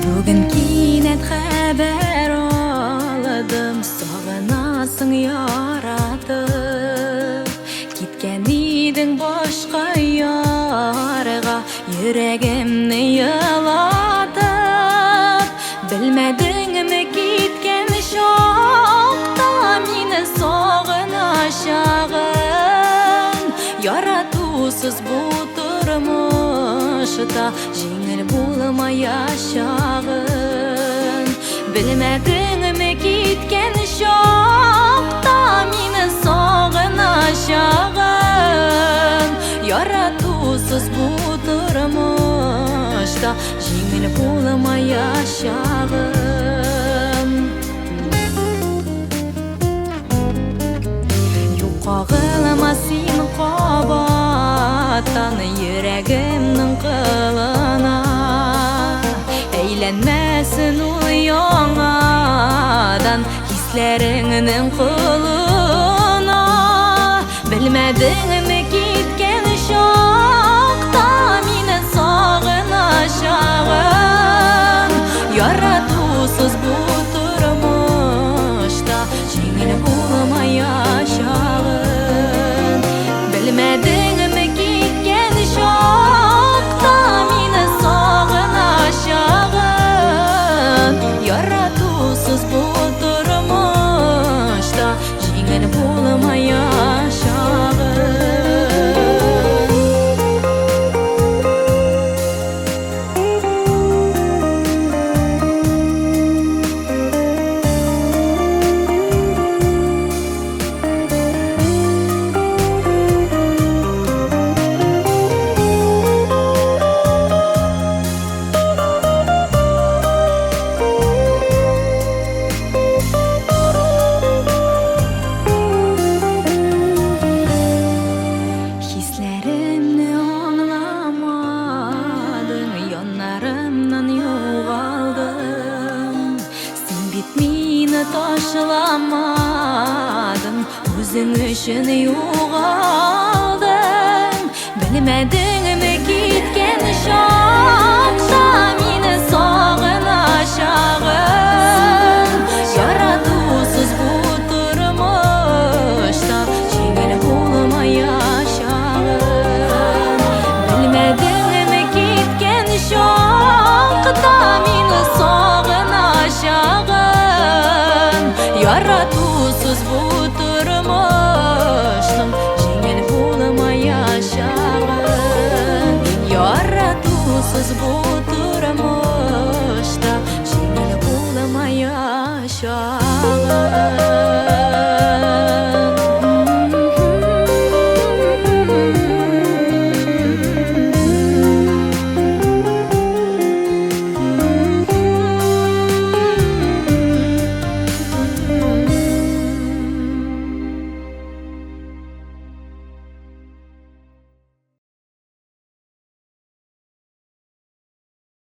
Бүген кинәт хәбәр алдым, сагынасың яратып. Киткән идең башка ярга, йөрәгемне елатып. Белмәдеңме киткән чакта мине сагыначагың? Яратусыз бу тормышта җиңел булмаячагын. Белмәдеңме киткән чакта мине сагыначагын? Яратусыз бу тормышта җиңел булмаячагын. Юк, кагылма син кабаттан йөрәгемнең кылына. Әйләнмәсен ул яңадан хисләреңнең колына. Белмәдеңме киткән чакта мине сагыначагын? Яратусыз бу тормышта җиңел булмаячагын. Белмәдеңме киткән чакта мине сагыначагын? Яратусыз бу тормышта җиңел булмаячагын. Хисләремне аңламадың, яннарымнан югалдың. Син бит мине ташламадың, үзең өчен югалдың. Белмәдеңме киткән чакта мине сагыначагын? Яратусыз бу тормышта җиңел булмаячагын. Белмәдеңме киткән чакта мине сагыначагын? Ярату